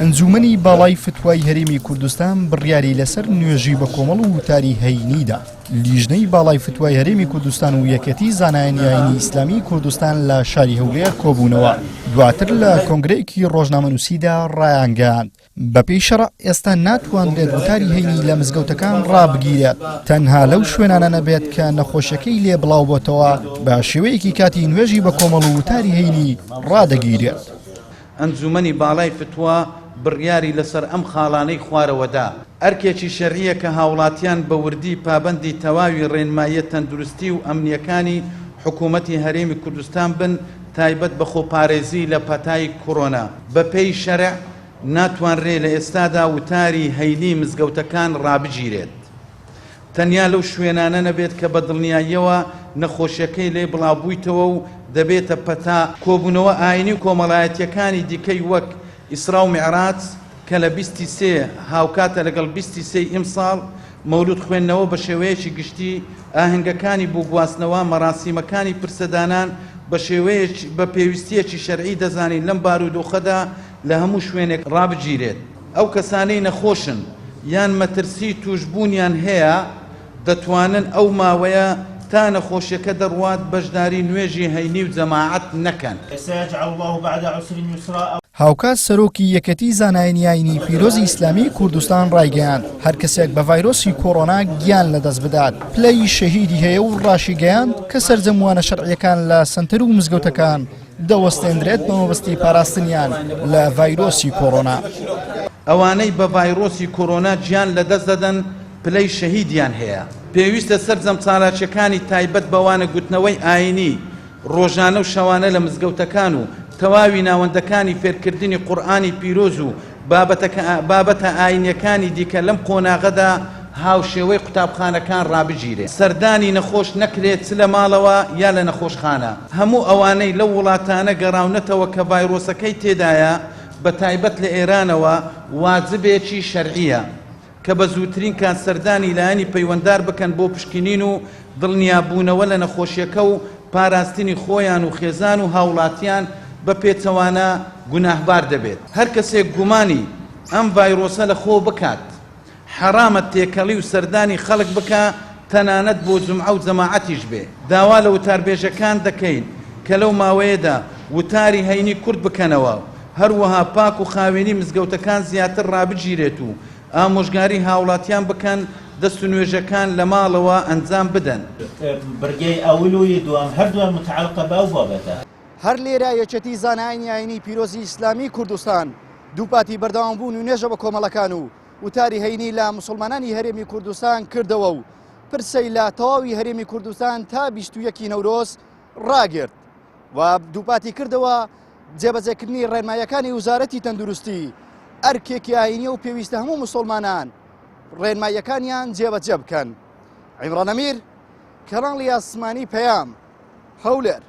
ئەنجوومەنی باڵای فتوای هەرێمی کوردستان بڕیاری لەسەر نوێژی بەکۆمەڵ و وتاری هەینی دا. لیژنەی باڵای فتوای هەرێمی کوردستان و یەکێتی زانایانی ئاینی ئیسلامی کوردستان لە شاری هەولێر کۆبوونەوە، دواتر لە کۆنگرەیەکی ڕۆژنامەنووسیدا ڕایانگەیاند، بەپێی شەرع ئێستا ناتوانرێت وتاری هەینی لە مزگەوتەکان ڕابگیرێت، تەنها لەو شوێنانە نەبێت کە نەخۆشیەکەی لێ بڵاوبۆتەوە بە شێوەیەکی کاتی نوێژی بەکۆمەڵ و وتاری هەینی ڕادەگیرێت. ئەنجوومەنی باڵای فتوا بڕیاری لەسەر ئەم خاڵانەی خوارەوە دا. ئەرکێکی شەرعییە کە هاوڵاتیان بە وردی پابەندی تەواوی ڕێنماییە تەندروستی و ئەمنییەکانی حکوومەتی هەرێمی کوردستان بن تایبەت بە خۆپارێزی لە پەتای کۆرۆنا. بەپێی شەرع ناتوانرێ لە ئێستادا وتاری هەینی مزگەوتەکان ڕابگیرێت. تەنیا لەو شوێنانە نەبێت کە بە دڵنیاییەوە نەخۆشیەکەی لێ بڵاوبوویتەوە و دەبێتە پەتا. کۆبوونەوە ئاینی و کۆمەڵایەتییەکانی دیکەی وەک ئیسرا و میعراج کە لە بیستی سێ هاوکاتە لەگەڵ بیستی سێی ئیمساڵ، مەولود خوێندنەوە بە شێوەیەکی گشتی، ئاهەنگەکانی بۆ گواستنەوە، مەراسیمەکانی پرسەدانان بە شێوەیەکی بە پێویستییەکی شەرعی دەزانین لەم بارودۆخەدا لە هەموو شوێنێک ڕابگیرێت. ئەو کەسانەی نەخۆشن یان مەترسی تووشبوونیان هەیە دەتوانن ئەو ماوەیە تا نەخۆشیەکە دەڕوات بەشداری نوێژی هەینی و جەماعەت نەکەن. سيجعل الله بعد عسر يسرا. هاوکات سەرۆکی یەکێتی زانایانی ئاینی پیرۆزی ئیسلامی کوردستان ڕایگەیاند، هەر کەسێک بە ڤایرۆسی کۆرۆنا گیان لەدەست بدات پلەی شەهیدی هەیە و ڕاشیگەیاند کە سەرجەم وانە شەرعیەکان لە سەنتەر و مزگەوتەکان دەوەستێندرێت بە مەبەستی پاراستنیان لە ڤایرۆسی کۆرۆنا. ئەوانەی بە ڤایرۆسی کۆرۆنا گیان لەدەست دەدەن پلەی شەهیدیان هەیە. پێویستە سەرجەم چالاکیەکانی تایبەت بە وانە گوتنەوەی ئاینی ڕۆژانە و شەوانە لە مزگەوتەکان و تەواوی ناوەندەکانی فێرکردنی قورئانی پیرۆز و بابەتە ئاینیەکانی دیکە لەم قۆناغەدا هاوشێوەی قوتابخانەکان ڕابگیرێ. سەردانی نەخۆش نەکرێت چ لە ماڵەوە یا لە نەخۆشخانە. هەموو ئەوانەی لەو وڵاتانە گەڕاونەتەوە کە ڤایرۆسەکەی تێدایە بە تایبەت لە ئێرانەوە واجبێکی شەرعیە کە بە زووترین کات سەردانی لایەنی پەیوەندار بکەن بۆ پشکنین و دڵنیابوونەوە لە نەخۆشیەکە و پاراستنی خۆیان و خێزان و هاوڵاتیان، بە پێچەوانە گوناهبار دەبێت. هەر کەسێک گومانی ئەم ڤایرۆسە لە خۆ بکات، حەرامە تێکەڵی و سەردانی خەڵک بکا تەنانەت بۆ جومعە و جەماعەتیش بێ. داوا لە وتاربێژەکان دەکەین کە لەو ماوەیەدا وتاری هەینی کورت بکەنەوە و هەروەها پاک و خاوێنی مزگەوتەکان زیاتر ڕابگیرێت و ئامۆژگاری هاوڵاتیان بکەن دەست و نوێژەکان لە ماڵەوە ئەنجام بدەن. بڕگەی ئەول و ی دووەم هەردووان متعلقە بە ئەو بابەتە. هەر لێرە یەکێتی زانایانی ئاینی پیرۆزی ئیسلامی کوردستان دووپاتی بەردەوامبوون و نوێژە بە کۆمەڵەکان و وتاری هەینی لە موسڵمانانی هەرێمی کوردستان کردەوە و پرسەی لە تەواوی هەرێمی کوردستان تا 21 نەورۆز ڕاگرت و دووپاتی کردەوە جێبەجێکردنی ڕێنماییەکانی وزارەتی تەندروستی ئەرکێکی ئاینیە و پێویستە هەموو مسلمانان ڕێنماییەکانیان جێبەجێ بکەن. عیمڕان ئەمیر، کەناڵی ئاسمانی پەیام، هەولێر.